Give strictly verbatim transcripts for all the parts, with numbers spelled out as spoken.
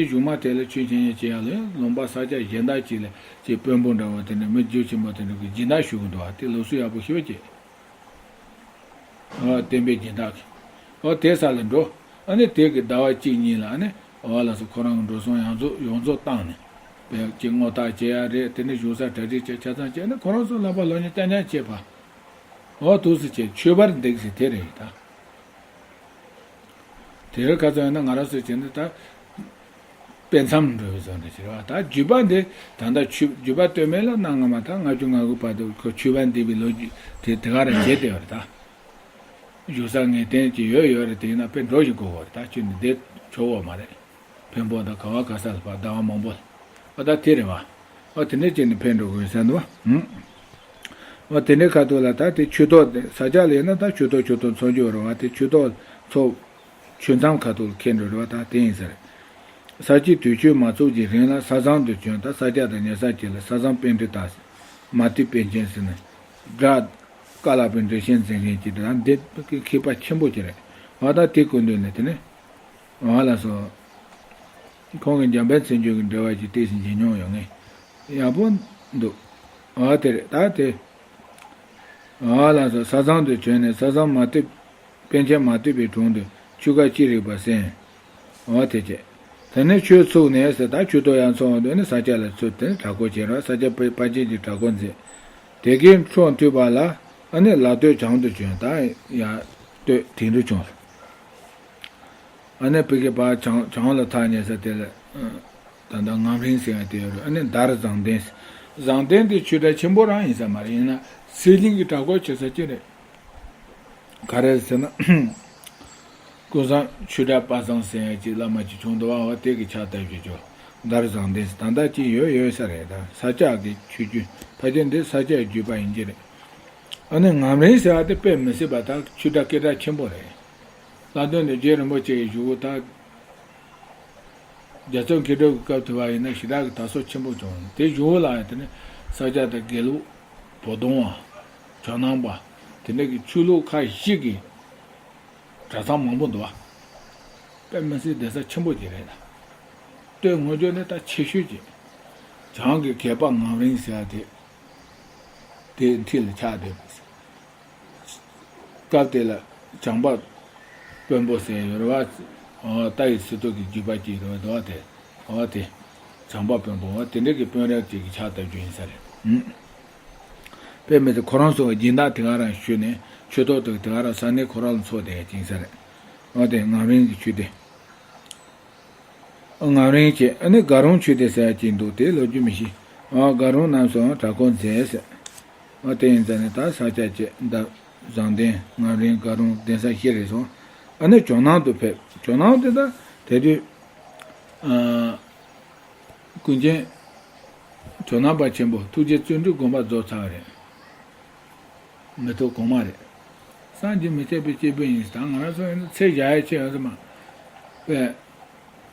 གཞུག་མ་དེ་ལ་ཆོས་འཆད་ཉན་བྱེད་ཡ་ལ་ལུང་པ་ས་ཆ་གཞན་དག་ཅིག་ལ་ཅིག་དཔོན་པོ་འདྲ་བ་དེ་འདྲ་མི་རྒྱུ་ཆེན་པོ་དེ་འདྲ་གི་སྦྱིན་བདག་ཞུ་གི་འདུག་བ། དེ་ལུགས་སྲོལ་ཡག་པོ་ཞེ་པོ་ཅིག་ཨོ་བསྟན་པའི་སྦྱིན་བདག་གི། ཨོ་དེ་ས་ལ་འགྲོ། ཨ་ནི་དེ་གི་ཟླ་བ་གཅིག་གཉིས་ལ་ཨ་ནི་ཨོ་ལགས་སོ། ཁོ་རང་གི་འགྲོ་སོང་ཡོངས་རྫོགས་ཡོངས་རྫོགས་བཏང་ནས། དཔེ་ཅིག་སྔོ་རྟགས་བྱེད་ཡ་རེད། དེ་ནས་བཞུགས་ས་གྲ་སྒྲིག་བྱས་ཆ་ཚང་བྱས་ནས་ཁོ་རང་ཚོ་ལག་པ་ལོ་ཉི་རྐྱང་རྐྱང་བྱས་པ། ཨོ་དུས་སུ་བྱས་མཆོད་པར་འདེགས་ཟེར་དེ་རེད་ད། དེ་རིང་ཁ་སང་ཡིན་ན་ང་རང་ཚོས་བྱས་ན་ད། དཔེ་མཚམས་འགྲོ་བའི་བཟོ་འདྲ་ཞིག་རེད་བ། ད་བརྒྱུད་པ་འདི་ད་ལྟ་ཆོས་བརྒྱུད་པ་སྟོད་སྨད་ལ་གནའ་སྔ་མ་དང་སྔ་བཅུ་ང་དགུ་བར་དུ་ཁོ་མཆོད་པ་འདེབས་པའི་ལོ་རྒྱུས་དེ་དེ་ག་རང་བྱས་བསྡད་པ་རེད་ད། བཞུགས་ས་ངེས་གཏན་ཅིག་ཡོད་ཡོད་རེད། དེ་ཡིན་ན་དཔེ་འགྲོ་ཞིག་དགོས་པ་རེད། ད་ཁྱོད་ནི་བསྡད་ཆོག་གོ་མ་རེད། བོན་པོ་དང་ག་བ་ག་ས་ལ་ཕར་ཟླ་བ་མང་པོ་ལ། ཨ་ད་དེ་རེད་བ། ཨ་དེ་འདྲ་བྱས་ནས་ཕེབས་འགྲོ་དགོས་ས་འདུག་བ། ཨ་དེ་འདྲའི་ཁ་ཐུག་ལ་ད་དེ་ཆོས་ཐོག་དེ་ས་སྐྱ་ལ་ཡིན་ན་ད་ཆོས་ཐོག་ཆོས་ཐོག་འཚོགས་རྒྱུ་རེད་བ། དེ་ཆོས་ཐོག་འཚོགས། ཆོས་མཚམས་ཁ་ཐུག་ལ་འཁེལ་འགྲོ་རེད་བ། ད་དེ་ཡིན་ས་རེད། ས་སྐྱའི་དུས་མཆོད་མ་ཚོགས་ཀྱི་རིང་ལ་ས་བཟང་དུ་བྱོན། ད་ས་སྐྱ་དང་ཉེ་ས་ཅིག་ལ་ས་བཟང་པཎྜི་ཏ་ཟེར། མ་ཏི་པཎ་ཆེན་ཟེར་ནས་སྒྲ་ཀ་ལ་པའི་འགྲེལ་བཤད་མཛད་མཁན་ཅིག་དང་འདི་མཁས་པ་ཆེན་པོ་ཅིག་རེད། ཨ་ད་དེ་སྐུ་མདུན་ནས་དེ་ནས་ཨ་ལགས་སོ། ཁོང་གི་འཇམ་དཔལ་མཚན་བརྗོད་ཀྱི་འགྲེལ་བ་ཅིག་ཏོག་ཙམ་མཇལ་མྱོང་ཡོད་ངེས། ཡག་པོ་འདུག་ཨ་དེ་རེད་ད་དེ། ཨ་ལགས་སོ། ས་བཟང་དུ་བྱོན་ནས་ས་བཟང་མ་ཏི། པཎ་ཆེན་མ་ཏི་པའི་དྲུང་དུ་ཆོས་བཀའ་ཅི་རིགས་པ་གསན། འོ་དེ་བྱས། དེ་ནས་ཆོས་ཚུགས་ནས་ཟེར། ད་ཆོས་ཐོག་ཡར་འཚོགས་འོང་དུས་ནི་ས་སྐྱ་ལ་ཚུར་དེ་ནས་གྲྭ་སྐོར་བྱེད་རོགས། ས་སྐྱ་པ་པཎ་ཆེན་གྱི་གྲྭ་སྐོར་མཛད། དེ་གའི་འཕྲོ་མཐུད་པ་ལ་ཨ་ནི་ལ་སྟོད་བྱང་དུ་བྱོན། ད་ཡར་སྟོད་དིང་རི་ལྗོངས་ལ། ཨ་ནི་བོད་ཀྱི་བར་བྱང་བྱང་ལ་ཐག་ཉེ་ས་དེ་ལ། ད་ལྟ་ངམ་རིང་ཟེར་ཡ་དེ་ཡོད་རེད། ཨ་ནི་དར་བཟང་ལྡན། བཟང་ལྡན་དེ་ཆོས་གྲྭ་ཆེན་པོ་རང་ཡིན་ས་མ་རེད། ཡིན་ན་སེར་ཆེན་གྱི་གྲྭ་སྐོར་བྱེད་ས་ཅིག་རེད། ག་རེ་ཟེར་ན། ཀུན་བཟང་ཆོས་གྲྭ་པ་བཟང་ཟེར་ཡ་ཅིག་བླ་མ་ཅིག་བྱུང་འདུག་བ། འོ་དེ་གི་ཕྱག་བཏབ་བྱེད་ཆོག་དར་བཟང་ལྡན་ཟེར་ད་ལྟ་ཅིག་ཡོད་ཡོད་ས་རེད། ད་ས་སྐྱ་གི་ཆོས་བརྒྱུད་ཕལ་ཆེར་འདི་ས་སྐྱ་བརྒྱུད་པ་ཡིན་གྱི་རེད། ཨ་ནི་ངམ་རིང་ཟེར་བ་དེ་དཔེ་མི་སྲིད་པ་ད་ཆོས་གྲྭ་སྐད་གྲགས་ཆེན་པོ་རེད། ལྷག་དོན་དུ་རྗེ་རིན་པོ་ཆེ་ཡི་བཞུགས་ད། རྒྱལ་ཚབ་མཁས་གྲུབ་ཀྱི་སྐབས་དུ་བ་ཡིན་ན་ཞེ་དྲག་གི་དར་སྲོལ་ཆེན་པོ་བྱུང་། དེ་བཞུགས་ལ་ཡང་དེ་ནི་ས་སྐྱ་དང་དགེ་ལུགས། བོ་དོང་བ། ཇོ་ནང་པ། དེ་འདྲ་གི་ཆོས་ལུགས་ཁག་བཞི་གི་གྲྭ་ཚང་མང་པོ་འདུག་བ། དཔེ་མི་སྲིད་གདན་ས་ཆེན་པོ་ཅིག་རེད་ད། སྟོད་ངོས་ཕྱོགས་ནི་ད་ཆེ་ཤོས་ཅིག་བྱང་གི་གད་པ་ངམ་རིང་ཟེར་བ་དེ། དེའི་འཁྲིས་ལ་ཆགས་བསྡད་པ་རེད། སྐབས་དེ་ལ་བྱམས་པ་དཔོན་པོ་ཟེར་ཡོད་རེད་བ། ཨོ་རྟ་ཡི་སི་ཏུ་གི་རྒྱུད་པ་ཅིག་རེད་བ། དེ་ཨོ་དེ་བྱམས་པ་དཔོན་པོ་འོ་དེ་འདྲ་གི་དཔོན་རིགས་ཅིག་གི་ཕྱག་བཏབ་རྒྱུ་ཡིན་ས་རེད། ཨུམ། དཔེ་མི་སྲིད་ཁོ་རང་ཚོ་སྦྱིན་བདག་དེ་ག་རང་ཞུས་ནས་ཆོས་ཐོག་ཏུ་དེ་ག་རང་ས་གནས་ཁོ་རང་ལ་འཚོགས་བསྡད་ཡ་ཅིག་ཡིན་ས་རེད། ཨོ་དེ་ངམ་རིང་གི་ཆོས་སྡེ། ངམ་རིང་བྱས་ཨ་ནི་དགའ་རོང་ཆོས་སྡེ་ཟེར་ཡ་ཅིག་འདུག་དེ་ལོ་རྒྱུས་མི་ཤེས། ཨ་དགའ་རོང་རྣམས་སུའང་གྲྭ་སྐོར་མཛད་ཟེར། ཨ་དེ་ཡིན་ཙང་ནི་ད་ས་སྐྱ་བཅས་འདབ་བཟང་ལྡན་ངམ་རིང་དགའ་རོང་གདན་ས་བཞི་རེད་སོང་། ཨ་ནི་ཇོ་ནང་དུ་ཕེབས། ཇོ་ནང་དེ་ད་དེ་དུས་ཨ་ཀུན་མཁྱེན་ཇོ་ནང་པ་ཆེན་པོ་ཐུགས་རྗེ་བརྩོན་འགྲུས་དགོངས་པ་རྫོགས་ཚར་བ་རེད། མི་ཐོག་གོང་མ་རེད། སངས་རྒྱས་མི་ཁྱབ་པའི་སྐྱེས་བུ་ཡིན་ཟེར། ད་ང་རང་ཚོ་ཡིན་ན་ཚེ་བཞག་ཡ་ཆེ་ཡོད་ས་མ། པས།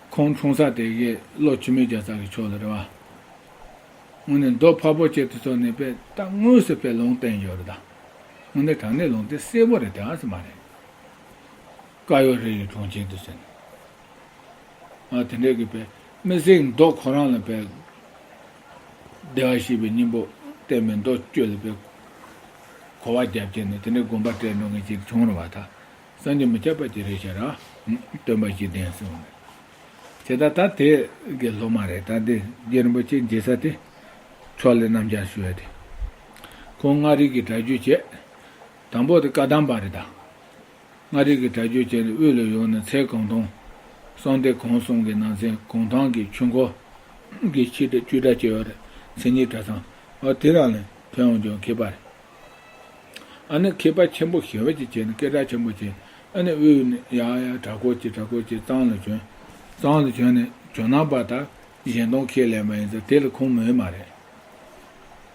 ཁོང་འཁྲུངས་ས་དེ་གའི་ལོ་ཆུ་སྨད་རྒྱལ་ས་གི་ཕྱོགས་ལ་རེད་བ། དངོས་གནས་མདོ་འཕགས་པོ་སྐྱེས་དུས་ཚོད་ནས་པས་ད་དངོས་སུ་པས་ལུང་བསྟན་ཡོད་རེད་ད། དངོས་གནས་དྲང་གནས་ལུང་བསྟན་གསལ་པོ་རེད་དེ་ཨ་ཙི་མ་རེད། དཀར་ཡོལ་རི་ཡི་གྲོང་ཁྱེར་དུ་ཟེར་ནས། ཨ་དེ་འདྲས་ཀྱི་པས་མི་སེར་མདོ་ཁོ་རང་ལ་པས། བདེ་བར་གཤེགས་པའི་སྙིང་པོ་བསྟན་པའི་མདོ་བཅུ་ལ་པས། གོ་བ་རྒྱབ་བྱས་ནས་དེ་འདྲས་དགོངས་པ་སྤྲད་འགྲོ་མཁན་ཅིག་བྱུང་རེད་བ་ད། སངས་རྒྱས་མི་ཁྱབ་པ་ཅིག་རེད་ཤག་ར། སྟོན་པ་བཞི་ལྡན་གསུངས་ནས། དེ་ལྟར་ད་དེ་གི་སློབ་མ་རེད། ད་འདི་རྗེ་རིན་པོ་ཆེ་མཇལ་ས་དེ། ཕྱོགས་ལས་རྣམ་རྒྱལ་ཞུ་བ་དེ། ཁོང་མངའ་རིས་ཀྱི་གྲྭ་རྒྱུད་བྱས། དང་པོ་དེ་བཀའ་གདམས་པ་རེད་ད། མངའ་རིས་ཀྱི་གྲྭ་རྒྱུད་བྱས་ནས་དབུས་ལ་ཡོང་ནས་མཚན་གུང་ཐང་། གསང་བདེ་གུང་གསུམ་གྱི་ནང་ཚན་གུང་ཐང་གི་ཆོས་འཁོར་གྱི་ཆོས་གྲྭ་བཅུ་གྲྭ་བྱས་ཡོད་རེད། མཚན་ཉིད་གྲྭ་ཚང་། འོ་དེ་རང་ལ་ཕེབས་འོང་ཀྱང་མཁས་པ་རེད། ཨ་ནི་མཁས་པ་ཆེན་པོ་ཞེ་པོ་ཅིག་བྱས་ནས་སྐད་གྲགས་ཆེན་པོ་བྱས། ཨ་ནི་དབུས་ནས་ཡར་ཡར་གྲྭ་སྐོར་བྱས་གྲྭ་སྐོར་བྱས་གཙང་ལ་བྱོན། གཙང་ལ་བྱོན་ནས་ཇོ་ནང་པ་དང་གཞན་དོན་ཁས་ལེན་པ་ཡིན་ཙང་དེ་ལ་ཁོང་མོས་མ་རེད།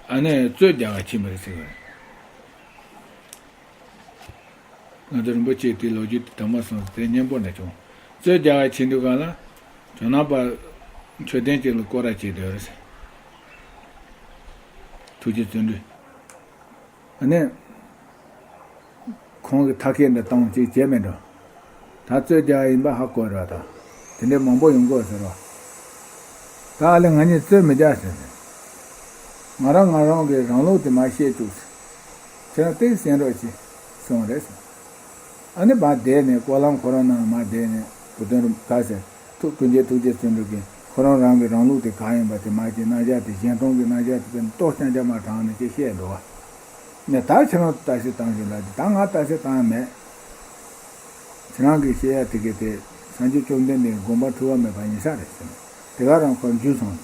ཨ་ནི་རྩོད་རྒྱག་ག་ཕྱིན་པ་རེད་ཟེར་གི་རེད། ང་ཚོ་རིན་པོ་ཆེ་དེའི་ལོ་རྒྱུས་དེ་དང་པོ་སོང་དེ་སྙན་པོ་འདྲ་བྱུང་། རྩོད་རྒྱག་ག་ཕྱིན་དུས་གང་ལ། ཇོ་ནང་པ་མཆོད་རྟེན་གཅིག་ལ་སྐོར་ར་བྱས་བསྡད་རེད་ཟེར། ཐུགས་རྗེ་བརྩོན་འགྲུས། ཨ་ནི། ཁོང་གི་ཐ་སྐད་འདི་གཏོང་ཅིག་བྱས་མེད་འགྲོ། ད་རྩོད་རྒྱག་ཡིན་པ་ཧ་གོ་ར་ད། དེ་འདྲའི་མང་པོ་ཡོང་གོ་ཟེར་བ། ད་ཨ་ལེ་ང་གཉིས་རྩོད་མི་རྒྱག་ཟེར་ནས། ང་རང་ང་རང་གི་རང་ལུགས་དེ་མར་བཤད་བཅུག་ཟེར། ཁྱེད་རང་ཏོག་ཙམ་གསན་རོགས་གྱིས་གསུངས་རེད་ཟེར། ཨ་ནི་བར་བསྡད་ནས་སྐོར་ལམ་ཁོ་རང་ནང་ལ་མར་བསྡད་ནས་བུ་སྟོན་རུ་ག་ཟེར། ཐུགས་ཀུན་མཁྱེན་ཐུགས་རྗེ་བརྩོན་འགྲུས་ཀྱིས་ཁོ་རང་རང་གི་རང་ལུགས་དེ་གང་ཡིན་པ་དེ་མར་གྱི་རྣམ་གཞག་དེ་གཞན་སྟོང་གི་རྣམ་གཞག་དེ་དཔེར་ན་ཏོག་ཙམ་ཙམ་མར་དྲངས་ནས་ཅིག་བཤད་འདུག་བ། ངས་ད་ཁྱེད་རང་ལྟ་ཞིབ་བཏང་བཞིན་ལ་ད་ང་ལྟ་ཞིབ་བཏང་ཡ་མེད། ཁྱེད་རང་གིས་བཤད་ཡ་དེ་གས་དེ་སངས་རྒྱས་བཅོམ་ལྡན་འདས་དགོངས་པ་འཁྲུལ་བ་མེད་པ་ཡིན་ས་རེད་ཟེར་ནས་དེ་ག་རང་ཁོ་འཇུ་སོང་།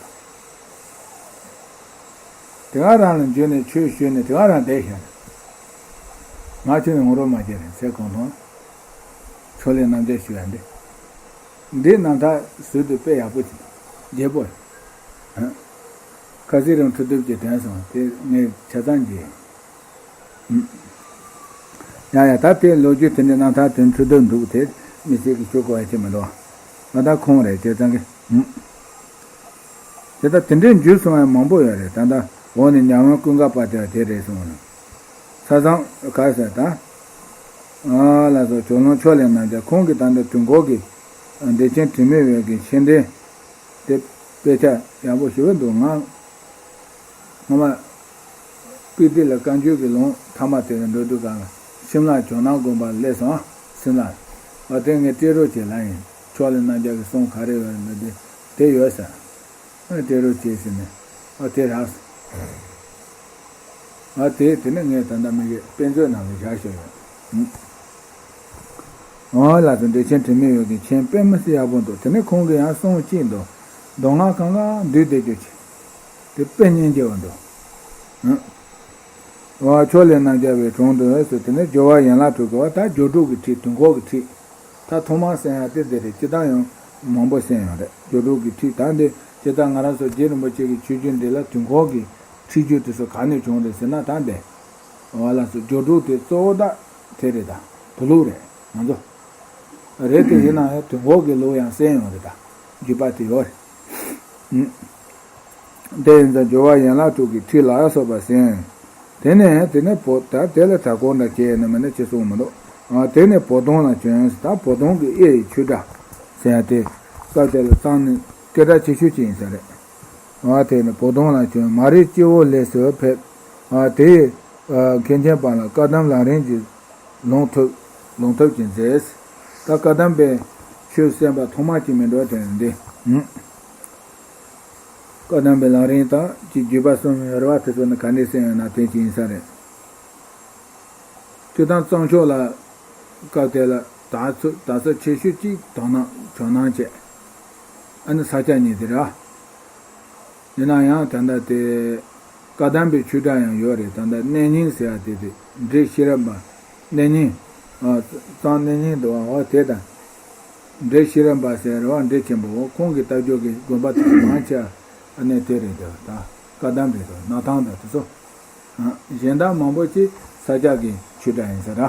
དེ་ག་རང་ལ་འཇུས་ནས་ཆོས་ཞུས་ནས་དེ་ག་རང་བསྡད་ཤག་ང་ཁྱོད་ནས་ངོ་རོགས་མ་བྱེད་རེད་ཟེར་གང་མཐོང་། ཕྱོགས་ལས་རྣམ་རྒྱལ་ཞུ་ཡ་འདི། འདི་རྣམ་ཐར་ཟུར་དུ་དཔེ་ཡག་པོ་བྱེད། རྒྱས་པོ། ཁ་སང་རིང་ཁྲི་གདུགས་ཀྱིས་དྲན་སོང་དེ་ངས་ཆ་ཚང་གྱིས། ཡ་ཡ་ད་དེ་ལོ་རྒྱུས་དེ་འདྲའི་རྣམ་ཐར་དོན་འཁྲུལ་དོན་འདུག་དེ་མི་ཚེ་གི་ཆོས་གོ་ཡ་ཅི་མི་འདུག་ང་ད་ཁོང་རེད་ཅེས་ཙང་གི་དེ་ལྟར་དེ་འདྲའི་འཇུས་སོང་བ་མང་པོ་ཡོད་རེད། ད་ལྟ་འོག་ནས་ཉམས་མྱོང་ཀུན་དགའ་པ་དེ་དེ་རེད་གསུངས་ནས། ས་བཟང་ག་ཟེར་ད། ཨ་ལ་སོགས་ཇོ་ལུང་ཕྱོགས་ལས་རྣམ་རྒྱལ་ཁོང་གིས་ད་ལྟ་དུས་འཁོར་གྱི་འགྲེལ་ཆེན་དྲི་མེད་འོད་ཀྱི་མཆན་འགྲེལ་དེ་དཔེ་ཆ་ཡག་པོ་ཞེ་པོ་འདུག་ང་སྔོན་མ་པི་ཏི་ལ་བཀའ་འགྱུར་གྱི་ལུང་ཐ་མ་དེ་ལ་འགྲོ་དུས་གང་ལ་ཤིམ་ལ་ཇོ་ནང་དགོན་པ་སླེབས་སོང་། ཤིམ་ལ་བ་དེ་ངས་སྤྲད་རོགས་བྱེད་ལ་ཡིན། ཕྱོགས་ལས་རྣམ་རྒྱལ་གྱི་གསུང་ག་རེ་ཡོད་རེད་འདི་དེ་ཡོད་ཟེར། ཨ་སྤྲད་རོགས་བྱེད་ཟེར་ནས་ཨ་དེ་རག་སོང་། ཨ་དེ་དེ་ནས་ངས་ད་ལྟ་མི་གི་དཔེ་མཛོད་ནང་ལ་བཞག་བཞག་ཡོད། ཨོ་ལགས་སོ། འགྲེལ་ཆེན་དྲི་མེད་འོད་ཀྱི་མཆན་དཔེ་མི་སྲིད་ཡག་པོ་འདུག་དེ་ནས་ཁོང་གིས་ཡང་གསུང་གཅིག་འདུག་མདོ་སྔགས་གང་ག་འདུས་བསྡད་རྒྱུ་ཆེ། དེ་དཔེ་སྙིང་རྗེ་བ་འདུག་ཨོ་ཕྱོགས་ལས་རྣམ་རྒྱལ་བའི་དྲུང་དུ་ཟེར་དེ་ནས་སྦྱོར་བ་ཡན་ལག་དྲུག་གི་བ་ད་སྦྱོར་དྲུག་གི་ཁྲིད་དུས་འཁོར་གྱི་ཁྲིད། ད་ཐོག་མར་གསན་ཡ་དེ་འདི་རེད། སྤྱིར་བཏང་ཡང་མང་པོ་གསན་ཡོད་རེད། སྦྱོར་དྲུག་གི་ཁྲིད་ད་འདི་སྤྱིར་བཏང་ང་རང་ཚོ་རྗེ་རིན་པོ་ཆེ་གི་ཆོས་བརྒྱུད་འདི་ལ་དུས་འཁོར་གྱི་ཁྲིད་རྒྱུད་དེ་ཚོ་ག་ནས་བྱུང་རེད་ཟེར་ན་ད་འདི། ཨོ་ལགས་སོ། སྦྱོར་དྲུག་དེ་གཙོ་བོ་ད་དེ་རེད། ད་དུས་ལུགས་རེད། ང་ཚོ་རེད་དེ་ཡིན་ན་ཡང་དུས་འཁོར་གྱི་ལུགས་ཡང་གསན་ཡོད་རེད། ད་བརྒྱུད་པ་དེ་ཡོད་རེད། དེ་ཡིན་ཙང་སྦྱོར་བ་ཡན་ལག་དྲུག་གི་ཁྲིད་ལ་སོགས་པ་གསན། དེ་ནས་དེ་ནས་བོ་ད་དེ་ལ་དྲག་པོ་འདྲ་བྱས་ནས་མ་ནས་ཅི་གསུང་མི་འདུག་ཨ་དེ་ནས་བོ་དོང་ལ་བྱོན། ད་བོ་དོང་གི་གཡས་ཡི་ཆོས་གྲྭ་ཟེར་ཡ་དེ་སྐབས་དེ་ལ་གཙང་ནས་སྐད་གྲགས་ཆེ་ཤོས་ཅིག་ཡིན་ས་རེད། ཨ་དེ་ནས་བོ་དོང་ལ་བྱོན། མ་རིག་སྤྱི་བོ་ལས་སུ་ཕེབས། ཨ་དེ་ཡི་ཨ་མཁན་ཆེན་པ་ལ་བཀའ་གདམས་ལམ་རིམ་གྱི་ལུང་ཐོབ། ལུང་ཐོབ་ཀྱི་མཛད། ད་བཀའ་གདམས་པའི་ཆོས་གསན་པ་ཐོག་མ་གཅིག་མིན་འགྲོ་དེ་འདི། བཀའ་གདམས་པའི་ལམ་རིམ་དང་གཅིག་བརྒྱུད་པ་གསུམ་ཡོད་རེད་བ། དེ་ཚོ་ནི་ག་འདྲས་གསན་ཡོད་ན་དེ་གཅིག་ཡིན་ས་རེད། སྤྱིར་བཏང་གཙང་ཕྱོགས་ལ་སྐབས་དེ་ལ་དར་ཚུལ་དར་ས་ཆེ་ཤོས་གཅིག་དོ་སྣང་ཇོ་ནང་བྱས། ཨ་ནི་ས་སྐྱ་གཉིས་དེ་ར། ཡིན་ན་ཡང་ད་ལྟ་དེ་བཀའ་གདམས་པའི་ཆོས་གྲྭ་ཡང་ཡོད་རེད། ད་ལྟ་གནས་རྙིང་ཟེར་ཡ་དེ་དེ་འབྲས་ཤེས་རབ་འབའ་གནས་རྙིང་། ཨ་གཙང་གནས་རྙིང་འདུག་བ། འོ་དེ་དང་། འབྲས་ཤེས་རབ་འབའ་ཟེར་རེད་བ། འབྲས་ཆེན་པོ་འོ་ཁོང་གི་ལྟ་བརྗོད་ཀྱི་དགོན་པ་དེ་མང་ཆེ་ཨ་ནི་དེ་རེད་འདུག་ད་བཀའ་གདམས་རེད་འདུག་སྣར་ཐང་དང་དེ་ཚོ། ཨ་གཞན་དག་མང་པོ་ཅིག་ས་སྐྱ་གི་ཆོས་གྲྭ་ཡིན་ས་ར།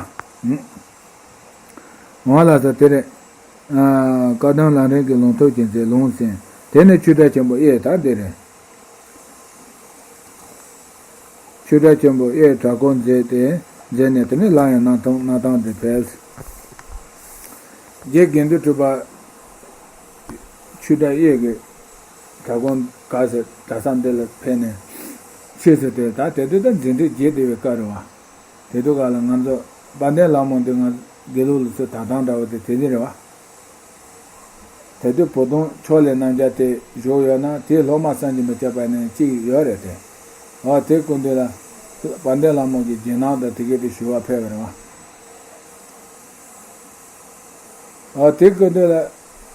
འོང་ལ་ས་དེ་རེད། ཨ་བཀའ་གདམས་ལམ་རིམ་གྱི་ལུང་ཐོབ་ཀྱི་མཛད་ལུང་གསན། དེ་ནས་ཆོས་གྲྭ་ཆེན་པོ་གཡས་ད་འདི་རེད། ཆོས་གྲྭ་ཆེན་པོ་གཡས་གྲྭ་སྐོར་མཛད་དེ་མཛད་ནས་དེ་ནས་སླར་ཡང་སྣར་ཐང་སྣར་ཐང་དུ་ཕེབས། རྗེ་དགེ་འདུན་གྲུབ་པ་ཆོས་གྲྭ་གཡས་ཀྱི་གྲྭ་སྐོར་ག་ཟེར་གྲྭ་ས་འདི་ལ་ཕེབས་ནས་ཆོས་སུ་དེ་ད་དེ་དུས་ད་འཛིན་གྲྭ་བརྒྱད་དེ་བའི་སྐབས་རེད་བ། དེ་དུས་སྐབས་ལ་ང་ཚོ་དཔལ་ལྡན་ལྷ་མོ་འདི་ང་དགེ་ལུགས་ལ་ཚོད་ད་ཐང་འདྲ་བོ་དེ་དེ་འདི་རེད་བ། དེ་དུས་བོ་དོང་ཕྱོགས་ལས་རྣམ་རྒྱལ་དེ་བཞུགས་ཡོད་ན་དེའི་སློབ་མ་བསམ་གྱིས་མི་ཁྱབ་པ་ནས་གཅིག་ཡོད་རེད་དེ། འོ་དེ་སྐུ་མདུན་ལ་དཔལ་ལྡན་ལྷ་མོ་གི་རྗེས་གནང་དང་དེ་གའི་དེ་ཞུ་བ་ཕེབས་པ་རེད་བ། འོ་དེ་སྐུ་མདུན་ལ་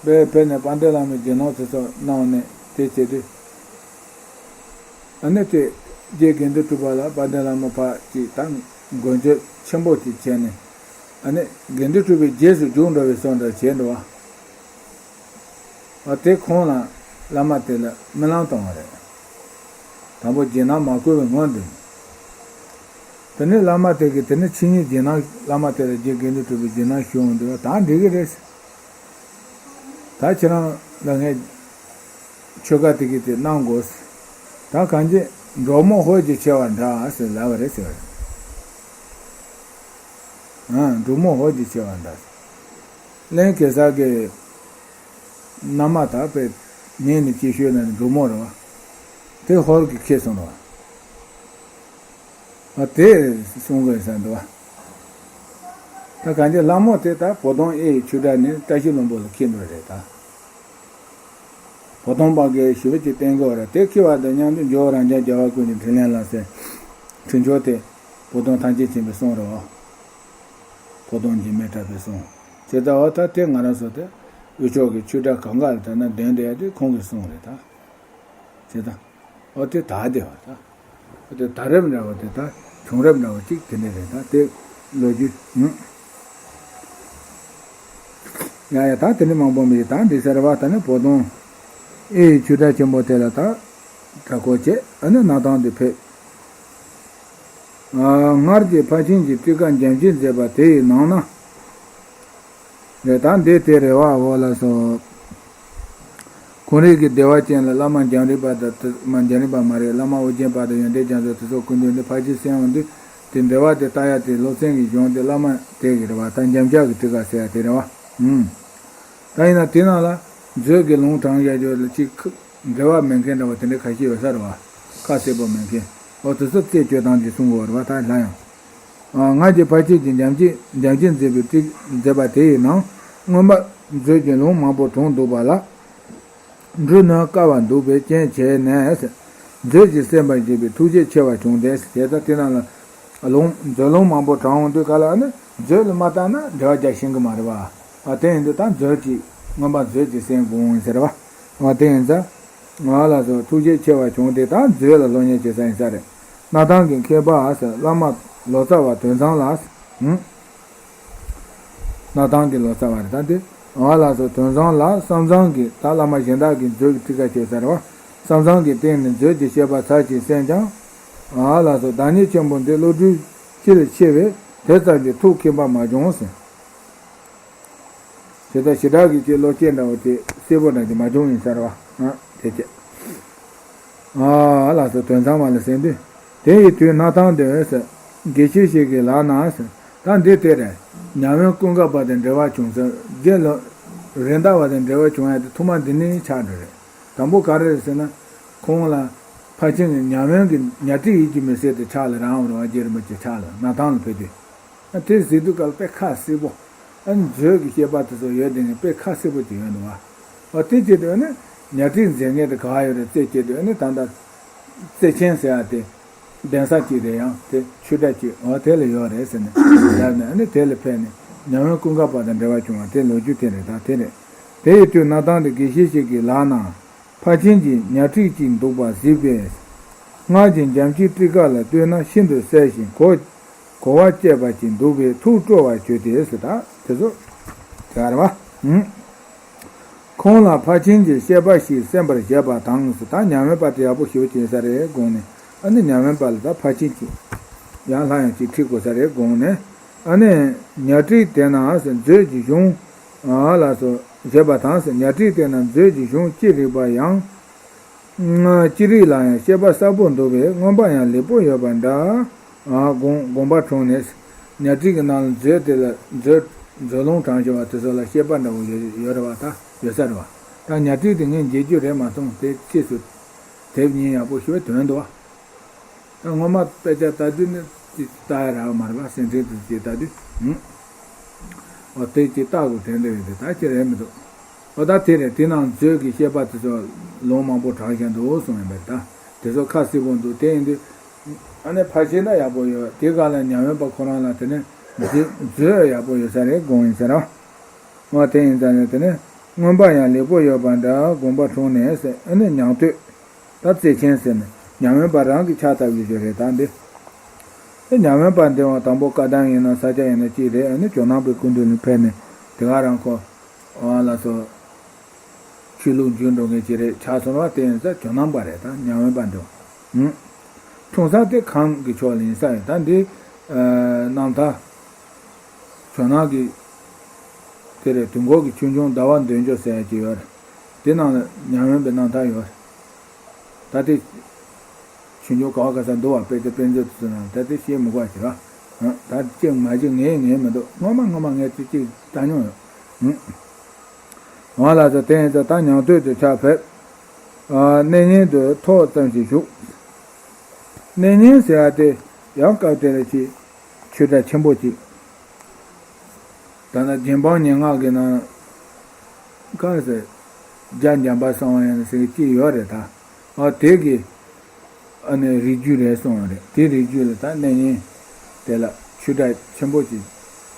དཔེ་ཕེབས་ནས་དཔལ་ལྡན་ལྷ་མོའི་རྗེས་གནང་དེ་ཚོ་གནང་ནས་དེ་བྱེད་དུས། ཨ་ནི་དེ་རྗེ་དགེ་འདུན་གྲུབ་པ་ལ་དཔལ་ལྡན་ལྷ་མོ་ཕར་ཅིག་དང་མགོན་སྐྱབས་ཆེན་པོ་ཅིག་བྱས་ནས། ཨ་ནི་དགེ་འདུན་གྲུབ་པའི་རྗེས་སུ་རྒྱུགས་འགྲོ་བའི་བཟོ་འདྲ་བྱས་འགྲོ་བ། ཨ་དེ་ཁོང་ལ་བླ་མ་དེ་ལ་སྨོན་ལམ་བཏང་བ་རེད། དང་པོ་རྗེས་གནང་མ་བསྐུར་བའི་སྔོན་དུ། དེ་ནས་བླ་མ་དེ་གིས་དེ་ནས་ཕྱི་ཉིན་རྗེས་གནང་བླ་མ་དེ་ལ་རྗེ་དགེ་འདུན་གྲུབ་པའི་རྗེས་གནང་ཞུ་འོང་དུས་ད་འགྲིག་གི་རེད། ད་ཁྱེད་རང་ལ་ངས་ཆོས་བཀའ་དེ་གི་དེ་གནང་དགོས། ད་གང་ཅི་འབྲོག་མོ་ཧོད་ཀྱིས་ཆེ་བ་འདྲ་ཟེར་ལབ་པ་རེད་ཟེར་བ་རེད། ཨ་འབྲོག་མོ་ཧོད་ཀྱིས་ཆེ་བ་འདྲ། གླིང་གེ་སར་གྱི་མནའ་མ་དག་པའི་ ནས་ནི་སྐྱིད་ཤོད་ན་ནི་འབྲུག་མོ་རེད་བ། དེ་ཧོར་གྱི་ཁེ་སོང་རེད་བ། ཨ་དེ་གསུང་དགོས་ས་འདུག་བ། ད་གང་ཅི་ལྷ་མོ་དེ་ད་བོ་དོང་ཨེ་ཡི་ཆོས་གྲྭ་ནས་བཀྲ་ཤིས་ལྷུན་པོ་ལ་འཁྱེར་འགྲོ་རེད་ད། བོ་དོང་པ་གའི་ཞི་བ་ཅིག་བསྟན་དགོས་རེད། དེ་འཁྱེར་བ་དང་མཉམ་དུ་འཇོ་བོ་རང་རྒྱལ་རྒྱལ་བ་ཀུན་གྱི་འཕྲིན་ལས་ལ་ཟེར། འཕྲིན་བཅོལ་དེ་བོ་དོང་ཐམས་ཅད་མཁྱེན་པའི་གསུང་རེད་བ། བོ་དོང་འཇིགས་མེད་གྲགས་པའི་གསུང་། དེ་ལྟ་བ་ད་དེ་ང་རང་ཚོ་དེ་དབུས་ཕྱོགས་ཀྱི་ཆོས་གྲྭ་གང་ག་ལ་ད་ན་གདན་འདྲེན་དེ་ཁོང་གི་གསུང་རེད་ད། དེ་ད། ཨོ་དེ་ད་དེ་བ་ད། ཨོ་དེ་ད་རེབ་འདྲ་བ་དེ་ད་བྱུང་རེབ་འདྲ་བ་གཅིག་དེ་འདྲ་རེད་ད་དེ་ལོ་རྒྱུས་ཡིན། ཡ་ཡ་ད་དེ་འདྲ་མང་པོ་མི་ད་འདི་ཟེར་བ་ད་ནི་བོ་དོང་ཨེ་ཡི་ཆོས་གྲྭ་ཆེན་པོ་དེ་ལ་ད་གྲྭ་སྐོར་བྱས་ཨ་ནི་གནང་སྟངས་དེ་ཕེབས། སྔར་གྱི་ཕར་ཕྱིན་གྱི་ཊཱི་ཀ་འཇམ་གྱིས་མཛད་པ་དེ་ཡི་ནང་ན། རེད་ད་འདི་དེ་རེད་བ་འོ་ལགས་སོ། ཁོང་རང་གི་བདེ་བ་ཅན་ལ་བླ་མ་འཇམ་རིན་པ་དང་དེ་མ་འཇམ་རིན་པ་མ་རེད་བླ་མ་ཨོ་རྒྱན་པ་དང་ཡོན་ཏན་རྒྱ་མཚོ་དེ་ཚོ་སྐུ་མདུན་དུ་ཕར་ཕྱིན་གསན་འོང་དུས་དེ་འབྲེལ་བ་དེ་ལྟ་ཡ་དེ་སློབ་ཚན་གྱི་གཞུང་དེ་བླ་མ་དེ་གི་རེད་བ་ད་འཇམ་དབྱངས་ཀྱི་ཊཱི་ཀ་ཟེར་ཡ་དེ་རེད་བ། ཨུམ། ད་ཡིན་ན་དེ་ནང་ལ་མཛོད་ཀྱི་ལུང་དྲངས་བཞག་རྒྱུ་ལ་ཅིག་འབྲེལ་བ་མེད་མཁན་འདྲ་བ་དེ་འདྲ་ཁ་ཤས་ཡོད་ས་རེད་བ། ཁ་གསལ་པོ་མེད་མཁན། འོ་དེ་ཚོ་རྩད་གཅོད་སྟངས་ཀྱི་གསུང་དགོས་རེད་བ་ད་ལྷ་ཡང་། སྔར་གྱི་ཕར་ཕྱིན་གྱི་འཇམ་གྱིས་འཇམ་གྱིས་མཛད་པའི་ཊཱི་མཛད་པ་དེ་ཡི་ནང་མངོན་པ་མཛོད་ཀྱི་ལུང་མང་པོ་དྲངས་འདུག་པ་ལ། འབྲུ་སྣོན་དཀའ་བ་འདུག་པའི་རྐྱེན་བྱས་ནས། མཛོད་ཀྱི་གསན་པར་བྱེད་པའི་ཐུགས་རྗེ་ཆེ་བ་བྱུང་སྟེ། དེ་ལྟར་དེ་རྣམས་ལ་ལུང་མཛོད་ལུང་མང་པོ་དྲངས་འོང་དུས་ག་ལ་ནི་མཛོད་ལ་མ་བལྟས་ན་འབྲེལ་བ་རྒྱག་ཤེས་ཀྱི་མ་རེད་བ། ཨ་དེ་ཡིན་དུས་ད་མཛོད་ཀྱི་མངོན་པ་མཛོད་ཀྱི་གསན་དགོས་འོང་ཟེར་བ། ཨ་དེ་ཡིན་ཙང་། ང་ལ་སོགས་ཐུགས་རྗེ་ཆེ་བ་བྱུང་སྟེ་ད་མཛོད་ལ་སློབ་གཉེར་བྱེད་ས་ཡིན་ས་རེད། སྣར་ཐང་གི་མཁས་པ་ཟེར་བླ་མ་ལོ་ཙཱ་བ་དོན་བཟང་ལགས། ཧུམ། སྣར་ཐང་གི་ལོ་ཙཱ་བ་རེད་ད་འདི། ང་ལ་སོགས་དོན་བཟང་ལགས་བསམ་བཟང་གིས་ད་བླ་མ་གཞན་དག་གིས་མཛོད་ཀྱི་ཊཱི་ཀ་བྱས་ས་རེད་བ། བསམ་བཟང་གི་སྟེང་ནས་མཛོད་ཀྱི་བཤད་པ་ཚར་གཅིག་གསན་ཀྱང་། ང་ལ་སོགས་བདག་ཉིད་ཆེན་པོ་འདི་བློ་གྲོས་སྤྱིར་ཆེ་བས་དེ་ཙམ་གྱིས་ཐུགས་མཁྱེན་པ་མ་བྱུང་ཟེར། དེ་ལྟར་ཞེ་དྲག་གི་ཅིག་བློ་སྐྱེད་འདྲ་བོ་དེ་གསལ་པོ་འདྲ་ཅིག་མ་བྱུང་ཡིན་ས་རེད་བ། ཨ་དེ་བྱས། ཨ་ལགས་སོ་དོན་ཚང་མ་ལ་གསན་དུས། དེ་ཡི་དུས་སྣར་ཐང་དུ་ཟེར། དགེ་བཤེས་ཤིག་གིས་ལགས་ན་ཟེར། ད་འདི་དེ་རེད། ཉ་དབོན་ཀུན་དགའ་བ་དང་འབྲེལ་བ་བྱུང་ཟེར། རྗེ་ལོ། རེད་མདའ་བ་དང་འབྲེལ་བ་བྱུང་ཡ་དེ་ཐོག་མ་འདི་ནས་ཆགས་འགྲོ་རེད། དང་པོ་ག་རེ་རེད་ཟེར་ན། ཁོང་ལ་ཕར་ཕྱིན་གྱི་ཉ་དབོན་གྱི་ཉ་ཊཱིཀ་ཡིད་ཀྱི་མི་གསལ་དེ་ཕྱག་ལ་རག་འོང་རེད་བ་རྗེ་རིན་པོ་ཆེ་ཕྱག་ལ་སྣར་ཐང་ལ་ཕེབས་དུས། ཨ་དེ་གཟིགས་དུས་སྐབས་དཔེ་ཁ་གསལ་པོ། ཨ་ནི་མཛོད་ཀྱི་བཤད་པ་དེ་ཚོ་ཡོད་དེ་ནི་དཔེ་ཁ་གསལ་པོ་ཅིག་ཡོད་འདུག་བ། ཨ་དེ་བྱེད་དུས་ཨ་ནི་ཉ་ཊཱིཀ་མཛད་མཁན་དེ་ག་བ་ཡོད་རེད་རྩད་བཅད་དུས་ཨ་ནི་ད་ལྟ་རྩེ་ཆེན་ཟེར་ཡ་དེ་གདན་ས་གཅིག་རེད་ཡང་དེ་ཆོས་གྲྭ་གཅིག་འོ་དེ་ལ་ཡོད་རེད་ཟེར་ནས་ལབ་ནས་ཨ་ནི་དེ་ལ་ཕེབས་ནས་ཉ་དབོན་ཀུན་དགའ་བ་དང་འབྲེལ་བ་བྱུང་བ་དེ་ལོ་རྒྱུས་དེ་རེད་ད་དེ་རེད། དེ་ཡི་དུས་སྣར་ཐང་དུ་དགེ་བཤེས་ཤིག་གིས་ལགས་ན། ཕར་ཕྱིན་གྱི་ཉ་ཊཱིཀ་ཅིག་འདུག་པ་གཟིགས་པས། སྔར་གྱི་འཇམ་གྱི་ཊཱིཀ་ལ་ལྟོས་ན་ཤིན་ཏུ་གསལ་ཞིང་གོ། གོ་བ་སྐྱེས་པ་ཅིག་འདུག་པས་ཐུགས་སྤྲོ་བར་གྱུར་ཏེ་ཟེར་ད་དེ་ཚོ་དེ་ག་རེད་བ། ཧུམ། ཁོང་ལ་ཕར་ཕྱིན་གྱི་བཤད་པ་ཞིག་གསན་པར་བྱས་པ་དང་ཟེར་ད་ཉ་དབོན་པ་དེ་ཡག་པོ་ཞེ་པོ་ཅིག་ཡིན་ས་རེད་དགོངས་ནས་ཨ་ནི་ཉ་དབོན་པ་ལ་ད་ཕར་ཕྱིན་གྱི་ཡང་ལྷ་ཡང་ཅིག་ཁྲིད་དགོས་ས་རེད་དགོངས་ནས། ཨ་ནི་ཉ་ཊཱིཀ་དེ་ན་ཟེར་མཛོད་ཀྱི་གཞུང་། ཨ་ལགས་སོ། བཞེས་པ་དང་ཟེར་ཉ་ཊཱིཀ་དེ་ན་མཛོད་ཀྱི་གཞུང་ཅི་རིགས་པ་ཡང་། ཅི་རིགས་ལ་ཡང་བཤད་པ་གསལ་པོ་འདུག་པས་མངོན་པ་ཡང་ལེགས་པོ་ཡོད་པ་འདྲ། དགོངས་དགོངས་པ་འཁྲུངས་ནས། ཉ་ཊཱིཀ་གི་ནང་ལ་མཛོད་དེ་ལ་མཛོད་མཛོད་ལུང་དྲངས་བཞག་པ་དེ་ཚོ་ལ་བཤད་པ་འདྲ་བོ་ཡོད་ཡོད་རེད་བ་ད་ཡོད་ས་རེད་བ། ད་ཉ་ཊཱིཀ་དེ་ངས་མཇལ་རྒྱུ་རེད་མ་གཏོགས་དེ་ཕྱིས་སུ་དེབ་གཉིས་ཡག་པོ་ཞིག་བ་དོན་འདུག་བ། ད་སྔོན་མ་དཔེ་ཆ་ལྟ་དུས་ནི་ཅིག་ལྟ་ཡ་རག་མ་རེད་པ་སེམས་ཁྲལ་དུ་ཅིག་ལྟ་དུས། ཨོ་དེ་ཅིག་ལྟ་དགོས་དྲན་འདོད་ཡོད་དེ་ད་ཅི་རེད་མི་འདུག་ཨོ་ད་དེ་རེད་དེ་ནང་མཛོད་ཀྱི་བཤད་པ་དེ་ཚོ་ལུང་མང་པོ་དྲངས་བཞག་འདུག་གསུངས་ཡིན་པ་རེད་ད་དེ་ཚོ་ཁ་གསལ་པོ་འདུག་དེ་ཡིན་དུས། ཨ་ནི་ཕལ་ཆེར་ན་ཡག་པོ་ཡོད་དེ་ག་ལ་ཉ་དབོན་པ་ཁོ་རང་ལ་དེ་ནི་མཛོད་མཛོད་ཡག་པོ་ཡོད་ས་རེད་དགོངས་ཡིན་ཟེར་རོ། ཨོ་དེ་ཡིན་ཙང་ནི་དེ་ནི་མངོན་པ་ཡང་ལེགས་པོ་ཡོད་པ་འདྲ་དགོངས་པ་འཁྲུངས་ནས་ཟེར་ཨ་ནི་ཉང་སྟོད། ད་བརྩེ་ཆེན་ཟེར་ནས་ཉ་དབོན་པ་རང་གི་ཕྱག་བཏབ་ཡོད་རྒྱུ་རེད་ད་འདི། དེ་ཉ་དབོན་པ་འདི་བ་དང་པོ་བཀའ་གདམས་ཡིན་ན་ས་སྐྱ་ཡིན་ན་གཅིག་རེད་ཨ་ནི་ཇོ་ནང་པའི་སྐུ་མདུན་ལ་ཕེབས་ནས་དེ་ག་རང་ཁོ། ཨ་ལ་སོ། ཆོས་ལུགས་འཇུག་འགྲོ་མཁན་ཅིག་རེད་ཆགས་སོང་བ་དེ་ཡིན་ས་ཇོ་ནང་པ་རེད་ད་ཉ་དབོན་པ་འདི་བ། འཁྲུངས་ས་དེ་ཁམས་ཀྱི་ཕྱོགས་ལ་ཡིན་ས་ཡོད་ད་འདི། རྣམ་ཐར། ཇོ་ནང་གི། དེ་རེད་དུས་འཁོར་གྱི་ཆོས་འབྱུང་ཟླ་བ་འདོད་འཇོ་ཟེར་ཡ་ཅིག་ཡོད་རེད། དེ་ནང་ལ་ཉ་དབོན་པའི་རྣམ་ཐར་ཡོད་རེད། ད་དེ། ཆོས་འབྱུང་ག་བ་ག་ས་འདུག་བ་དཔེ་དེ་དཔེ་མཛོད་དུ་ན་ད་དེ་ཤེས་མི་དགོས་ཅིག་ར། ད་ཅིག་མ་ཅིག་ངས་ངས་མི་འདུག་སྔོན་མ་སྔོན་མ་ངས་ཅིག་ཅིག་ལྟ་མྱོང་ཡོད། འོང་ལ་ཟེར་དེ་ཡིན་ཙང་ད་ཉང་སྟོད་དུ་ཕྱག་ཕེབས། གནས་རྙིང་དུ་ཐོག་ཙམ་ཞིག་བཞུགས། གནས་རྙིང་ཟེར་བ་དེ་ཡང་སྐབས་དེ་ལ་ཅིག་ཆོས་གྲྭ་ཆེན་པོ་ཅིག་ད་ལྟ་རྗེ་འབངས་སྙན་ངག་གི་ནང་ག་ཟེར་རྒྱ་འཇམ་པ་གསང་བ་ཡང་ཟེར་གྱི་ཅིག་ཡོད་རེད་ད། ཨ་དེ་གི་ཨ་ནི་རིགས་རྒྱུད་རེད་གསུངས་ཡོད་རེད། དེ་རིགས་རྒྱུད་ལ་ད་གནས་རྙིང་དེ་ལ་ཆོས་གྲྭ་ཆེན་པོ་ཅིག་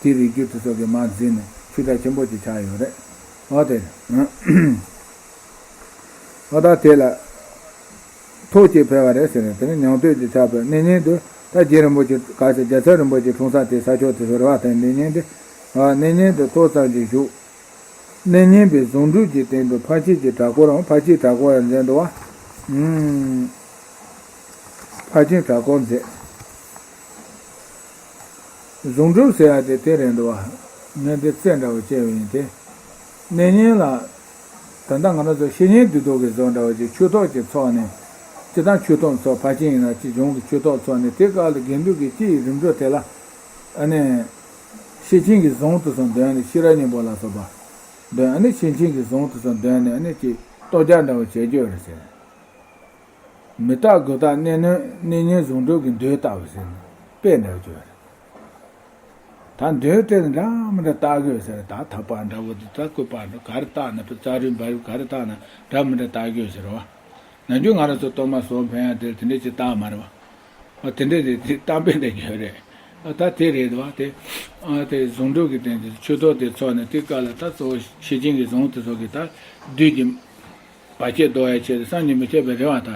དེ་རིགས་རྒྱུད་དེ་ཚོ་གི་མར་འཛིན་ནས་ཆོས་གྲྭ་ཆེན་པོ་ཅིག་ཆགས་ཡོད་རེད། ཨ་དེ་ཨ་ད་དེ་ལ་ཐོག་ཅིག་ཕེབས་པ་རེད་ཟེར་ནས་དེ་ནི་ཉང་སྟོད་ཀྱི་ཆགས་པའི་གནས་རྙིང་དུ་ད་རྗེ་རིན་པོ་ཆེ་ག་ཟེར་རྒྱལ་ཚབ་རིན་པོ་ཆེ་འཁྲུངས་ས་དེ་ས་ཕྱོགས་དེ་ཚོ་རེད་བ། དེ་གནས་རྙིང་དེ་ཨ་གནས་རྙིང་དུ་ཐོག་ཙམ་ཅིག་བཞུགས། གནས་རྙིང་པའི་གཟུངས་སྒྲུབ་ཀྱི་སྟེང་དུ་ཕར་ཕྱིན་གྱི་གྲྭ་སྐོར་རམ་ཕར་ཕྱིན་གྲྭ་སྐོར་ཡང་མཛད་འདུག་བ། ཨུམ། ཕར་ཕྱིན་གྲྭ་སྐོར་མཛད། གཟུངས་སྒྲུབ་ཟེར་ཡ་དེ་དེ་རེད་འདུག་བ། ངས་འདི་རྩེད་འདྲ་བོ་བྱས་པ་ཡིན་ཏེ། གནས་རྙིང་ལ། ད་ལྟ་ང་རང་ཚོ་བཤེས་གཉེན་འདུས་གྲོགས་ཀྱི་བཟོ་འདྲ་བོ་ཅིག་ཆོས་ཐོག་ཅིག་ཚོགས་ནས། སྤྱིར་བཏང་ཆོས་ཐོག་ཚོགས་ཕར་ཕྱིན་ཡིན་ན་ཅིག་གཞུང་གི་ཆོས་ཐོག་ཚོགས་ནས་དེ་སྐབས་ལ་དགེ་འདུན་གྱི་སྤྱི་ཡི་རིམ་གྲོ་དེ་ལ། ཨ་ནི། ཤེར་ཕྱིན་གྱི་གཟུངས་དེ་ཚོ་འདོན་ནས་ཤེས་རབ་སྙིང་པོ་ལ་སོགས་པ། འདོན་ཨ་ནི་ཤེར་ཕྱིན་གྱི་གཟུངས་དེ་ཚོ་འདོན་ནས་ཨ་ནི་ཅིག་གཏོ་རྒྱག་འདྲ་བོ་བྱེད་རྒྱུ་རེད་ཟེར། མི་རྟག་དགུ་རྟག་གནས་ནོན་གནས་རྙིང་གཟུངས་སྒྲུབ་ཀྱི་མདོས་བཏབ་པ་ཟེར་ནས་དཔེ་འདྲ་བོ་བརྗོད་རེད། ད་མདོས་དེ་ལ་འདྲ་མི་འདྲ་བཏགས་དགོས་ཟེར། ད་ཐག་པ་འདྲ་བོ་དེ་ད་སྐུད་པ་འདྲ་ག་རེ་བཏགས་ན་ཕུ་རྩ་རུས་འབའ་རུས་ག་རེ་བཏགས་ན་འདྲ་མི་འདྲ་བཏགས་དགོས་ཟེར་བ། ནམ་རྒྱུན་ང་རང་ཚོ་གཏོར་མ་བཟོ་ཕན་ཡ་དེ་དེ་འདྲས་ཅིག་བཏགས་མ་རེད་བ། ཨ་དེ་འདྲས་དེ་དེ་གཏམ་དཔེ་འདྲ་རྒྱུ་རེད། ཨ་ད་དེ་རེད་བ་དེ། ཨ་དེ་གཟུངས་སྒྲུབ་ཀྱི་སྟེང་དུ་ཆོས་ཐོག་དེ་ཚོགས་ནས་དེ་སྐབས་ལ་ད་གཙོ་བོ་ཤེར་ཕྱིན་གྱི་གཟུངས་དེ་ཚོ་གི་ད་བདུད་ཀྱི་བར་ཆད་ཟློག་ཡ་ཆེད་དུ་བསམ་གྱིས་མི་ཁྱབ་པའི་རེ་བ་ད།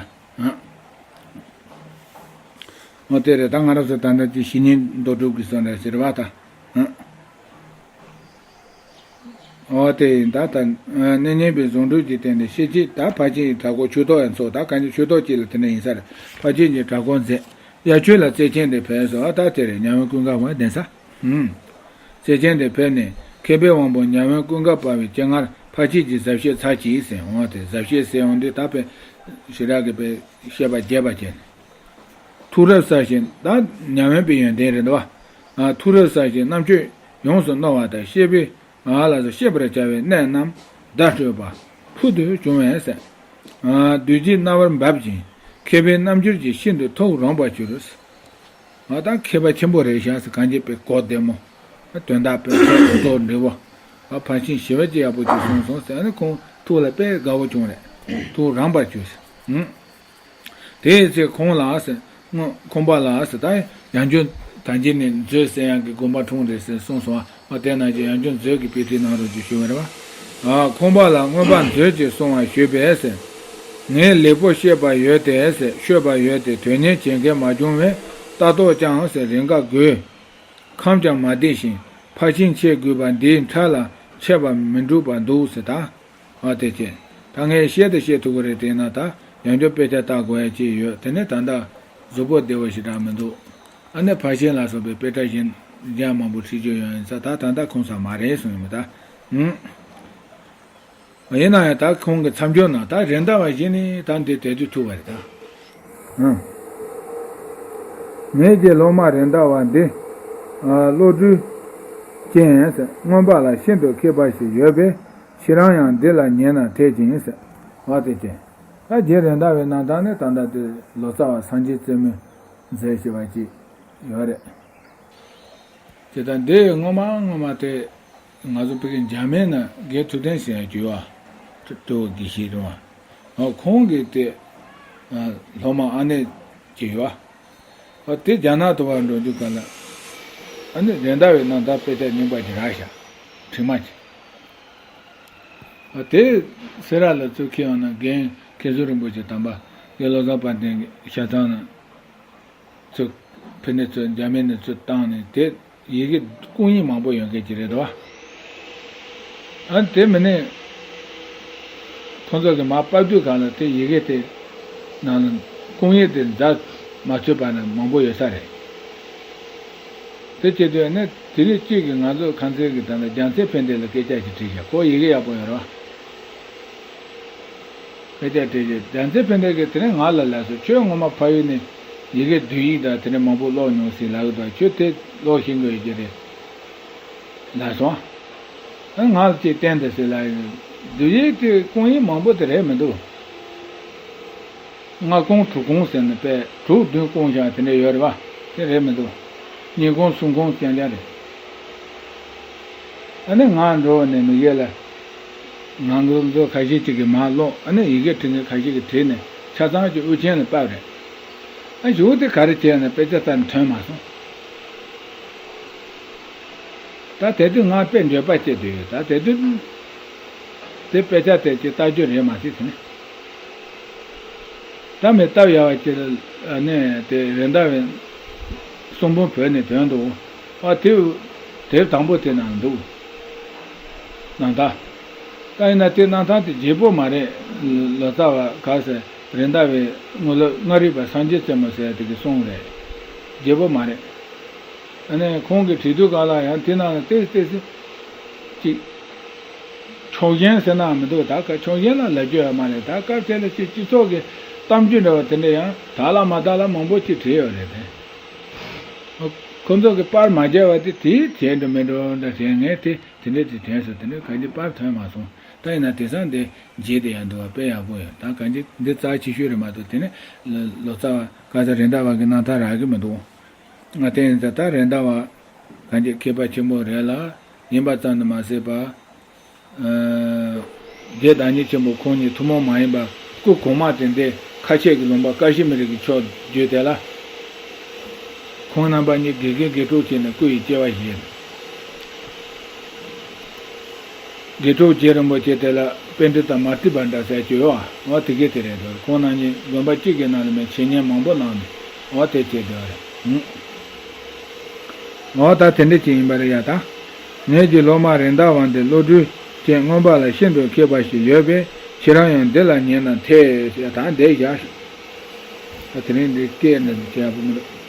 ཨོ་དེ་རེད། ད་ང་རང་ཚོ་ད་ལྟ་ཅི་བཤེས་གཉེན་མདོ་སྒྲུབ་ཀྱི་བཟོ་འདྲ་ཟེར་བ་ད། ཨོ་དེ་ཡིན་ད་ད། གནས་རྙིང་པའི་གཟུངས་སྒྲུབ་ཀྱི་སྟེང་ནས་ཤེར་ཕྱིན་ད་ཕར་ཕྱིན་གྱི་གྲྭ་སྐོར་ཆོས་ཐོག་ཡང་ཚོགས། ད་གང་ཅི་ཆོས་ཐོག་ཅིག་ལ་དེ་འདྲ་ཡིན་ས་རེད། ཕར་ཕྱིན་གྱི་གྲྭ་སྐོར་མཛད། དབྱར་ཆོས་ལ་རྩེ་ཆེན་དེ་ཕེབས་སོ། ཨ་ད་དེ་རེད། ཉ་དབོན་ཀུན་དགའ་བ་གདན་ས། ཨུམ། རྩེ་ཆེན་དེ་ཕེབས་ནས་མཁས་པའི་དབང་པོ་ཉ་དབོན་ཀུན་དགའ་དཔའ་བོའི་སྤྱན་སྔར་ཕར་ཕྱིན་གྱི་ཟབ་བཤད་ཚར་གཅིག་ཟེར་འོང་བ་དེ། ཟབ་བཤད་ཟེར་འོང་དུས་ད་དཔེ་ཞེ་དྲག་གི་དཔེ་བཤད་པ་རྒྱས་པ་བྱས་ནས། ཐུགས་རབ་གསལ་ཞིང་ད་ཉ་དབོན་པའི་ཡོན་ཏན་རེད་འདུག་བ། ཨ་ཐུགས་རབ་གསལ་ཞིང་རྣམ་དཔྱོད་ཡོངས་སུ་རྣོ་བ་དང་ཤེས་པའི་ཨ་ལ་སོགས་ཤེས་པར་བྱ་བའི་གནད་རྣམས་བརྡ་སྤྲོད་པ་ཕུལ་དུ་བྱུང་བས་ཟེར། ཨ་བདུད་རྩིའི་རྣ་བར་འབབ་ཅིང་མཁས་པའི་རྣམ་འགྱུར་གྱིས་ཤིན་ཏུ་ཐུགས་རངས་པར་གྱུར། ང་ད་མཁས་པ་ཆེན་པོ་རེད་ཤག་ཟེར། གང་ཅི་དཔེ་གོ་བདེ་མོ། དོན་དག་དཔེ་ཐོག་ཏུ་འབྲི་བ། ཨ་ཕར་ཕྱིན་ཞི་བ་ཅིག་ཡག་པོ་ཅིག་གསུངས་སོང་ཟེར། ཨ་ནི་ཁོང་ཐུགས་ལ་དཔེ་དགའ་བོ་བྱུང་རེད། ཐུགས་རངས་པར་གྱུར་ཟེར། ཨུང་། དེའི་ཚེ་ཁོང་ལ་ཟེར། སྔོན་ཁོང་པ་ལ་ཟེར། ད་ཡང་བསྐྱར་ད་གིན་ནས་མཛོད་གསན་ཡག་གི་དགོངས་པ་འཁྲུངས་རེད་ཟེར་གསུངས་སོང་། ཨ་དེ་ནང་བཞིན་ཡང་བསྐྱར་མཛོད་ཀྱི་དཔེ་ཁྲིད་གནང་རོགས་ཞེས་ཞུ་བ་རེད་བ། ཨ་ཁོང་པ་ལ་མངོན་པ་མཛོད་ཅེས་གསུང་བ་ཞུས་པས་ཟེར། ངས་ལེགས་པོ་ཤེས་པ་ཡོད་དེ་ཟེར། ཤོད་པ་ཡོད་དེ་དོན་གཉེར་བྱེད་མཁན་མ་བྱུང་བས་ལྟ་རྟོག་ཀྱང་ཟེར་རེ་འགའ་དགོས། ཁམས་ཀྱང་མ་བདེ་ཞིང་ཕར་ཕྱིན་ཆེ་དགོས་པ་འདིའི་མཐའ་ལ་ཆད་པ་མི་འགྲུབ་པར་འདུག་ཟེར་ད། ཨ་དེ་ཅི། ད་ངས་བཤད་དེ་བཤད་ཐུབ་ཀྱི་རེད། དེས་ན་ད་ཡང་བསྐྱར་དཔེ་ཆ་ལྟ་དགོས་ཡ་ཅིག་ཡོད། དེ་ནས་ད་ལྟ་གཟུགས་པོ་བདེ་བོ་ཞེ་དྲག་མི་འདུག་ཨ་ནི་ཕར་ཕྱིན་ལ་སོགས་པའི་དཔེ་ཆ་གཞན་རྒྱ་མང་པོ་ཁྲིད་རྒྱུ་ཡོད་ཡིན་ས། ད་ད་ལྟ་ཁོམ་ས་མ་རེད་གསུངས་ཡོད་མོད་ད། ཨུང་། ཡིན་ན་ཡང་ད་ཁོང་གི་མཚམས་སྦྱོར་ནང་ད་རེད་མདའ་བ་ཞིག་ནི་ད་འདི་དེ་དུས་ཐུག་པ་རེད་ད། ཨང་། ངེད་ཀྱི་སློབ་མ་རེད་མདའ་བ་འདི། ཨ་བློ་གྲོས་ཅན་ཟེར། མངོན་པ་ལ་ཤིན་ཏུ་མཁས་པ་ཞིག་ཡོད་པས་ཁྱེད་རང་ཡང་འདི་ལ་ཉན་ན་འཐད་ཅིང་ཟེར། བ་དེ་ཅན། ད་རྗེ་རེད་མདའ་བའི་གནང་སྟངས་ནི་ད་ལྟ་དེ་ལོ་ཙཱ་བ་སངས་རྒྱས་རྩེ་མོས་མཛད་ཞེས་པ་ཅིག་ཡོད་རེད། དེ་ལྟར་འདི་སྔོན་མ་སྔོན་མ་དེ་ང་ཚོ་བོད་ཀྱི་འཇར་མན་ན་རྒན་ཐུབ་བསྟན་ཟེར་ཡང་བརྒྱུད་པ་སྤྲུལ་སྐུ་དགེ་བཤེས་རེད་བ། ཁོང་གིས་དེ་སློབ་མ་ཨ་ནེ་ཅིག་ཡོད་བ། དེ་རྒྱ་ནག་ཏུ་བར་འགྲོ་དུས་ག་ལ་ཨ་ནི་རེད་མདའ་བའི་གནང་སྟངས་དཔེ་ཆ་རྙིང་པ་ཅིག་རག་ཤག་བྲིས་མ་ཅིག་དེ་སེ་ར་ལ་ཚུར་འཁྱེར་ཡོང་ན་རྒན་མཁན་ཟུར་རིན་པོ་ཆེ་དམ་པ་རྒན་བློ་བཟང་དཔལ་ལྡན་གྱི་ཞལ་ཐང་ན། ཚུར་ཕི་ནས་ཚུར་འཇར་མན་ནས་ཚུར་བཏང་ནས་དེ་ཡི་གེ་སྐུང་ཡིག་མང་པོ་ཡོད་མཁན་ཅིག་རེད་དོ། ཨ་དེ་མིན་ནས་ཁོང་ཚོ་གི་མར་ཕབ་དུས་གང་ལ་དེ་ཡི་གེ་དེ་ནང་ལ་སྐུང་ཡིག་དེ་འཛག་མ་ཚུད་པ་ནི་མང་པོ་ཡོད་ས་རེད། དེ་བྱེད་དུས་ནི་དེ་རིགས་གཅིག་གིས་ང་ཚོ་ཁ་མཚན་གི་ད་ལྟ་རྒྱལ་མཚན་ཕན་བདེ་ལ་སྐད་ཆ་ཞིག་དྲིས་ཤག་ཁོ་ཡི་གེ་ཡག་པོ་ཡོད་རེད་བ། སྐད་ཆ་དྲིས་རྗེས་རྒྱལ་མཚན་ཕན་བདེ་གིས་དེ་རིང་ང་ལ་ལབ་སོང་། ཁྱོད་ངོ་མ་ཕ་ཡུལ་ནས་ཡི་གེ་བསྡུས་ཡིག་དང་དེ་འདྲ་མང་པོ་ཀློག་མྱོང་ཟིན་ལབ་ཀྱི་འདུག་ཁྱོད་དེ་ཀློག་ཤེས་ཀྱི་ཡོད་ཀྱི་རེད་ལབ་སོང་། ཨ་ང་ལ་ཅིག་བསྟན་དང་ཟེར་ལབ་ཡིན། བསྡུས་ཡིག་དེ་སྐུང་ཡིག་མང་པོ་དེ་རེད་མི་འདུག་ལྔ་གོང་དྲུག་གོང་ཟེར་ནས་པས་དྲུག་བདུན་བསྐུངས་བཞག་དེ་འདྲ་ཡོད་རེད་བ། དེ་རེད་མི་འདུག་ཉིས་གོང་གསུམ་གོང་རྐྱང་རྐྱང་རེད། ཨ་ནི་ང་འགྲོ་ནས་མི་སྒེར་ལ། ང་ཚོ་ཁ་ཤས་ཅིག་གིས་མར་ཀློག་ཨ་ནི་ཡི་གེ་འབྲི་མཁན་ཁ་ཤས་ཀྱིས་བྲིས་ནས་ཆ་ཚང་གི་དབུ་ཅན་ལ་ཕབ་རེད། ཨ་གཞུག་དེ་ག་རེ་བྱས་ནས་དཔེ་ཆ་ལྟ་ནས་ཐོན་མ་སོང་། ད་དེ་དུས་ང་དཔེ་འགྱོད་པ་སྐྱེས་དུས་ད་དེ་དུས་དེ་དཔེ་ཆ་དེ་ཅིག་ལྟ་རྒྱུ་རེད་མ་ཟེར་དེ་ནི། ད་མི་སྟབས་ཡག་པ་ཅིག་ནས་དེ་རེད་མདའ་བའི་གསུང་འབུམ་བོད་ནས་ཐོན་འདུག་ཨ་དེ་དེབ་དང་པོ་དེ་ནང་འདུག་རྣམ་ཐར། ད་ཡིན་ན་དེ་རྣམ་ཐར་དེ་བརྗེ་པོ་མ་རེད། ལོ་ཙཱ་བ་ག་ཟེར་རེད་མདའ་བའི་དངོས་སློབ་ལྔ་རིག་པ་སངས་རྒྱས་རྩེ་མོ་ཟེར་དེ་གི་གསུང་རེད། བརྗེ་པོ་མ་རེད། ཨ་ནི་ཁོང་གིས་བྲིས་དུས་ག་ལ་ཡང་དེ་ནང་ལ་ཏོག་ཙམ་ཏོག་ཙམ་ཅིག་ཕྱོགས་ཞེན་ཟེར་ན་མི་འདུག་ད་ག་ཕྱོགས་ཞེན་ལ་ལབ་རྒྱུ་ཡོད་མ་རེད། ད་སྐབས་དེ་ལ་ཅིག་སྤྱི་ཚོགས་ཀྱི་གཏམ་རྒྱུད་འདྲ་བ་དེ་འདྲ་ཡང་དག་ལ་མ་དག་ལ་མང་པོ་ཅིག་བྲིས་ཡོད་རེད་དེ། ཁོ་ཚོ་གི་པར་མ་བརྒྱབ་པ་དེ་དེའི་དྲན་འགྲོ་མི་འགྲོ་འདྲ་དྲན། ངས་དེ་དེ་འདྲ་དེ་དྲན་སོང་། དེ་འདྲ་ག་འདྲ་པར་ཐོན་མ་སོང་། ད་ཡིན་ན་དེང་སང་འདི་བརྗེད་དེ་ཡང་འདུག་བ། དཔེ་ཡག་པོ་ཡོད། ད་ག་འདྲ་འདི་རྩ་ཆེ་ཤོས་རེད་མ་གཏོགས་དེ་ནི་ལོ་ཙཱ་བ་ག་ས་རེད་མདའ་བ་གི་རྣམ་ཐར་རག་གི་མི་འདུག་ང་དེ་ཡིན་ཙང་ད་རེད་མདའ་བ་ག་འདྲ་མཁས་པ་ཆེན་པོ་རེད་ལ། ཡིན་པ་ཙམ་དུ་མ་ཟད་པ། རྗེ་བདག་ཉིད་ཆེན་པོ་ཁོང་ཉིད་ཐུན་མོང་མ་ཡིན་པ་སྐུ་གོང་མ་དེ་འདྲའི་ཁ་ཆེ་གི་ལུང་པ་ཀ་ཤི་མིར་གྱི་ཕྱོགས་བརྒྱུད་དེ་ལ། ཁོང་རྣམ་པ་གཉིས་དགེ་རྒན་དགེ་ཕྲུག་བྱས་ནས་སྐུ་ཡི་སྐྱེ་བ་བཞེས། དགེ་ཕྲུག་རྗེ་རིན་པོ་ཆེ་དེ་ལ་པཎྜི་ཏ་མ་ཏི་པ་འདྲ་ཟེར་གྱི་ཡོད་ཨ། འོ་དེ་གས་དེ་རེད་འདུག་ཁོང་རྣམ་གཉིས་དགོན་པ་གཅིག་གི་ནང་ལ་མེད་འཆད་ཉན་མང་པོ་གནང་ནས་འོ་དེ་བྱས་བསྡད་པ་རེད། འོ་ད་དེ་འདྲ་ཅིག་ཡིན་པ་རེད་ཡ། ད་ངེད་ཀྱི་སློབ་མ་རེད་མདའ་བ་འདི་བློ་གྲོས་ཅན་མངོན་པ་ལ་ཤིན་ཏུ་མཁས་པ་ཞིག་ཡོད་པས་ཁྱེད་རང་ཡང་འདི་ལ་ཉན་ན་འཐད་ཟེར། ད་འདི་བཞག་ད་དེ་རིང་འདི་སྐད་འདི་བྱས་པ་མི་འདུག